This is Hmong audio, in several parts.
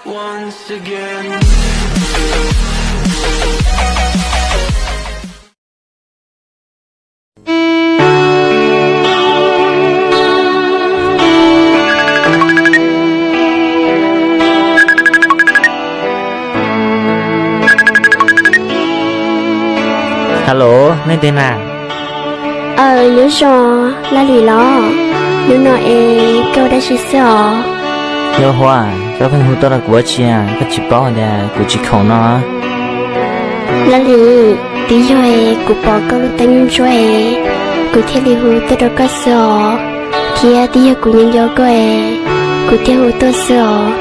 Once again. Hello, nej twg na? Aw, nyob zoo, Laj Lis los? Hnub no es koj ua dab tsi xwb os? Yog Huab, koj pheej hu tuaj rau kuv ua dab tsi, koj tsis paub hais tias kuv tsis khoom no? Laj Lis, twb yog es kuv pom koj lub teeb ntsuab es kuv thiaj li hu tuaj rau koj xwb os, thiab twb yog kuv nyob nco koj es kuv thiaj hu tuaj xwb os.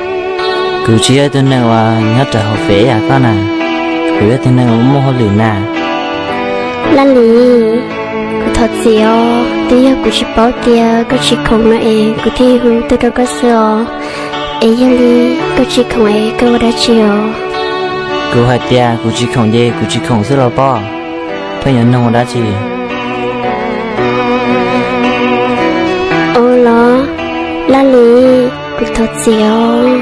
Kuv tsis yog ib tug neeg uas nyob rau hauv fem yam koj na, kuv yog tus neeg uas muaj hauj lwm na. Laj Lis, kuv thov txim os, twb yog kuv tsis paub tias koj tsis khoom no es kuv thiaj hu tuaj rau koj xwb os. Es yog li koj tsis khoom es koj ua dab tsi os? Kuv hais tias kuv tsis khoom ces kuv tsis khoom xwb los pob, pheej yuav nug ua dab tsi? Ua los, Laj Lis, kuv thov txim os,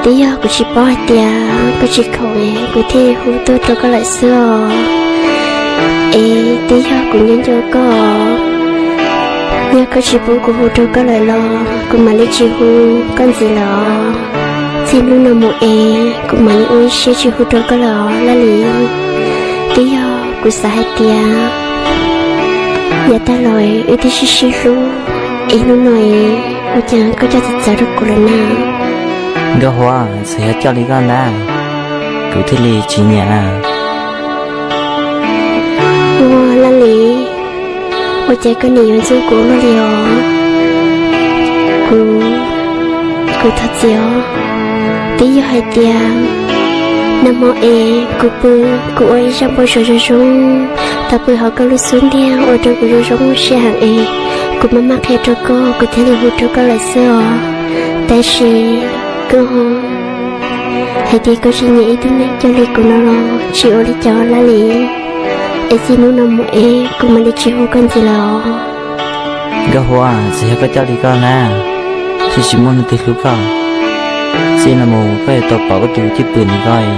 twb yog kuv tsis paub hais tias koj tsis khoom es kuv thiaj hu tuaj rau koj lawm xwb os. Es twb yog kuv nyob nco koj, yog koj tsis pub kuv hu rau koj lawm los kuv mam li tsis hu koj ntxiv lawm os. Txij hnub no mus es kuv mam li ua ib siab tsis hu rau koj lawm os Laj Lis. Twb yog kuv xav hais tias yav tag los wb twb sib sib hlub, es hnub no es ua cas koj coj txawv txawv rau kuv lawm na? Nkauj Huab, txawm yog coj li koj ntag, kuv thiaj li tsis nyiam. Ua Laj Lis, ua cas koj nim yuav ntxub kuv ua luaj li os? Kuv, kuv thov txim os. Twb yog hais tias nag hmo es kuv pw, kuv ua ib zaj npau suav zoo zoo, tau pw hauv koj lub xub ntiag ua rau kuv zoo zoo siab heev es kuv maj maj qhia rau koj, kuv thiaj li hu rau koj lawm xwb os. Tab sis koj hais tias koj tsis nyiam ib tug neeg coj li kuv no los tsis ua li cas Laj Lis. Es txij hnub no mus es kuv mam li tsis hu koj ntxiv lawm os. Nkauj Huab, txawm yog koj coj li koj na, thiaj tsis muaj neeg twg hlub koj. Txij no mus koj yuav tau pom koj tus cwj pwm ntawm koj,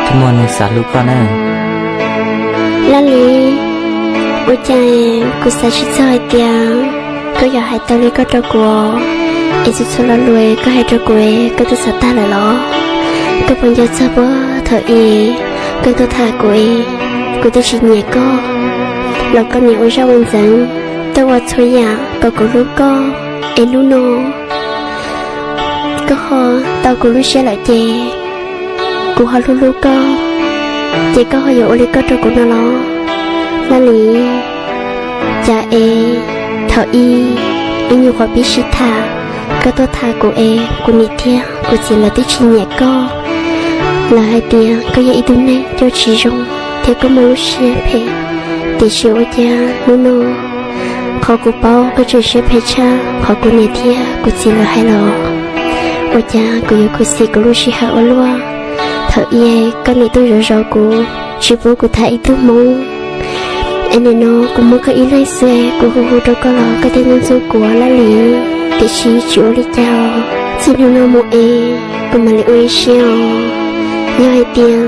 thiaj muaj neeg xav hlub koj na. Laj Lis, ua cas kuv xav tsis txog hais tias koj yuav hais tau li koj rau kuv, es txhua txhua lo lus koj hais rau kuv koj twb xav tag lawm los? Koj puas nco txog puag thaum ub koj tuaj tham kuv es kuv twb tsis nyiam koj los koj nim ua zaj ua ntxeev, tuaj ua txhua yam kom kuv hlub koj, es hnub no koj ho tau kuv lub siab lawm ces kuv ho hlub hlub koj, ces koj ho yuav ua li koj rau kuv no los? Laj Lis, cas es thaum ub ib nyuag qhuav pib sib tham, koj tuaj tham kuv es kuv niam thiab kuv txiv lawv twb tsis nyiam koj. Lawv hais tias koj yog ib tug neeg coj tsis zoo thiab koj muaj lub siab phem, tiam sis ua cas hnub no qhov kuv paub koj tseem siab phem tshaj qhov kuv niam thiab kuv txiv lawv hais los? Ua cas kuv yuav khuv xim kuv lub sij hawm ua luaj? Thaum ub koj niam tuaj zov zov kuv, tsis pub kuv tham ib tug hmoob, es nim no kuv muaj koj ib leeg xwb, kuv hu hu rau koj los koj thiaj ntxub ntxub kuv Laj Lis. Tiam sis tsis ua li cas, txij hnub no mus es kuv mam li ua ib siab os. Yog hais tias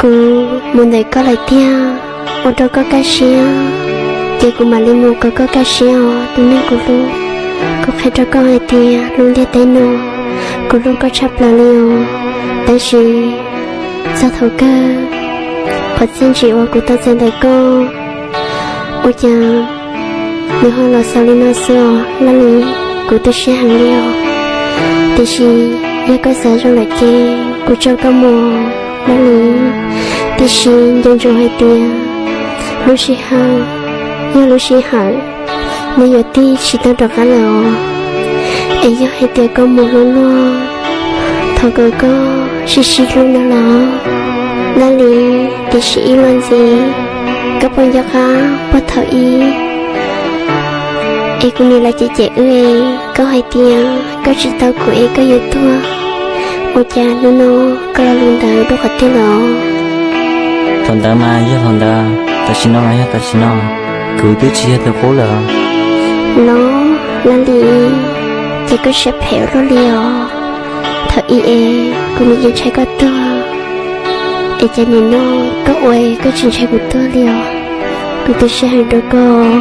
kuv mus ntawm koj lawm tiag, ua rau koj kaj siab, ces kuv mam li mus kom koj kaj siab os tus neeg kuv hlub. Kuv qhia rau koj hais tias lub ntiaj teb no kuv hlub koj tshaj plaws li os. Tab sis txog thaum kawg, qhov txiaj ntsim uas kuv tau txais ntawm koj, ua cas nws ho los xaus li no xwb os Laj Lis. Kuv tu siab heev li os, tiam sis yog koj xav zoo lawm ces kuv tso koj mus Laj Lis. Tiam sis nco ntsoov hais tias lub sij hawm yog lub sij hawm, nws yuav tig tsis tau rov qab lawm os. Es yog hais tias koj mus hlub luag, thov kom koj sib sib hlub no los Laj Lis. Tiam sis ib los ntxiv, koj puas nco qab puag thaum ub es kuv niam lawv cem cem wb, koj hais tias koj tsis tau kuv es koj yuav tuag, ua cas hnub no koj lo lus ntawd dua qhov twg los? Thaum ntawd mas yog thaum ntawd, tam sim no mas yog tam sim no, kuv twb tsis yog tus qub lawm. Los Laj Lis, ces koj siab phem ua luaj li os. Ib es kuv nim yeej ntshai koj tuag, es cas nim no koj ua koj tsis ntshai kuv tuag li os? Kuv tu siab heev rau koj,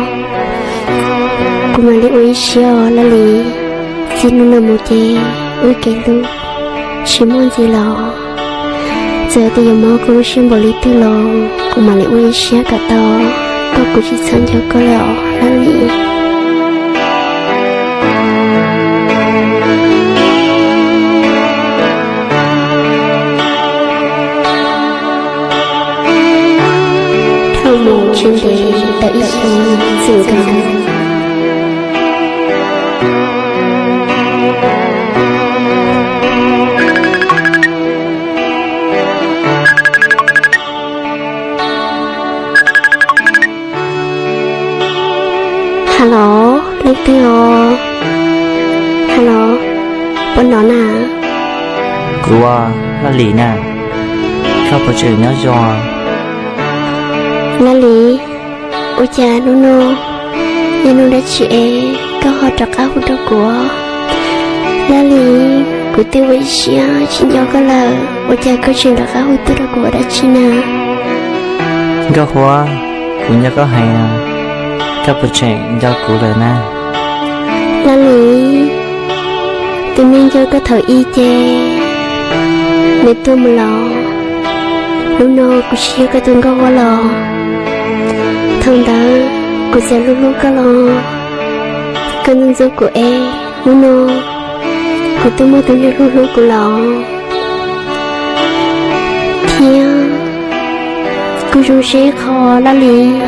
kuv mam li ua ib siab os Laj Lis. Txij hnub no mus ces wb kev hlub tsis muaj ntxiv los, txawm tias yuav mob koj lub siab npaum li twg los kuv mam li ua ib siab kom tau, koj kuv tsis txhob nco koj lawm os Laj Lis. Dhau mus tsis ntev tau ib xyoos txwm nkaus. Hello, leej twg os? Hello, puas hnov na? Kuv, Laj Lis na, koj puas tseem nyob zoo? Laj Lis, ua cas hnub no yog hnub dab tsi es koj ho rov qab hu rau kuv? Laj Lis, kuv twb ua ib siab tsis nco koj lawm, ua cas koj tseem rov qab hu tuaj rau kuv ua dab tsi na? Nkauj Huab, kuv nco koj heev, koj puas tseem nco kuv lawm na? Laj Lis, tus neeg nco koj thaum ub ces nws tuag mus los, hnub no kuv tsis yog koj tus Nkauj Huab los. Thaum ntawd kuv txawm hlub hlub koj los koj ntxub ntxub kuv es hnub no kuv twb muaj tus neeg hlub hlub kuv los. Thiab kuj zoo siab ib qho Laj Lis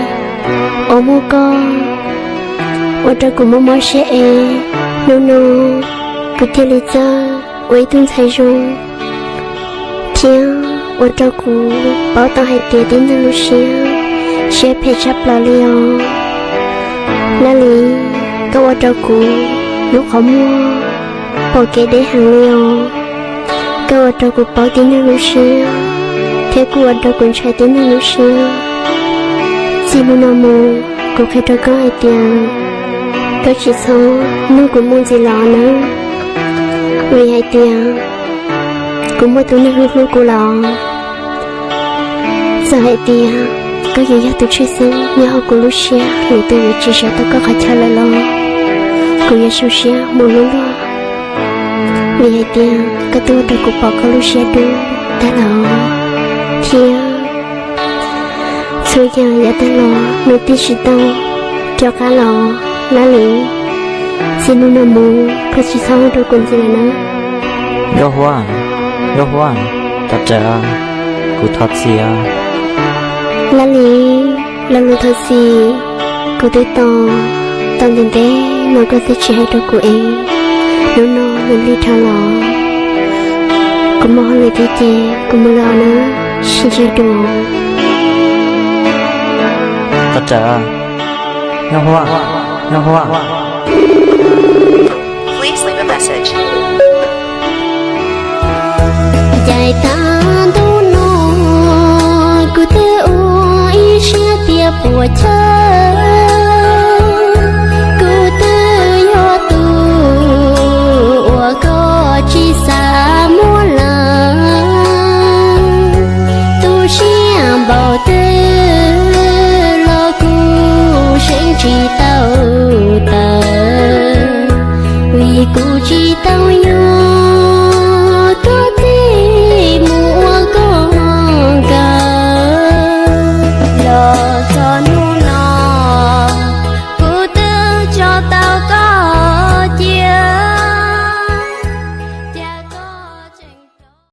uas muaj koj ua rau kuv mob mob siab es hnub no kuv thiaj li txawj ua ib tug ntxhais zoo thiab ua rau kuv paub tau hais tias tib neeg lub siab, siab phem tshaj plaws li os. Laj Lis, koj ua rau kuv lub qhov muag pom kev deb heev li os. Koj ua rau kuv paub tib neeg lub siab thiab kuj ua rau kuv ntshai tib neeg lub siab. Txij hnub no mus kuv qhia rau koj hais tias koj tsis txhob nug kuv mus ntxiv los nawb, vim hais tias kuv muaj tus neeg hlub hlub kuv los. Txawm hais tias koj yuav yog tus tshwj xeeb nyob hauv kuv lub siab, lwm tus yuav tsis sawv tau koj qhov chaw lawm los kuv yuav zoo siab mus hlub luag, vim hais tias koj twb ua rau kuv pom koj lub siab dub tag los thiab. Txhua yam yav tag los nws twb tsis tau rov qab los Laj Lis. Txij hnub no mus koj tsis txhob hu rau kuv ntxiv lawm nawb. Nkauj Huab, Nkauj Huab, thov rawm, kuv thov txim. Laj Lis, lo lus thov txim kuv twb tos tau ntev ntev no koj twb tsis hais rau kuv es hnub no nws lig dhau los kuv muaj hauj lwm thiab ces kuv mus lawm nawb, sib ntsib dua. Thov rawm, Nkauj Huab, Nkauj Huab. Caij tag ntuj no kuv twb ua ib siab tias puas chawj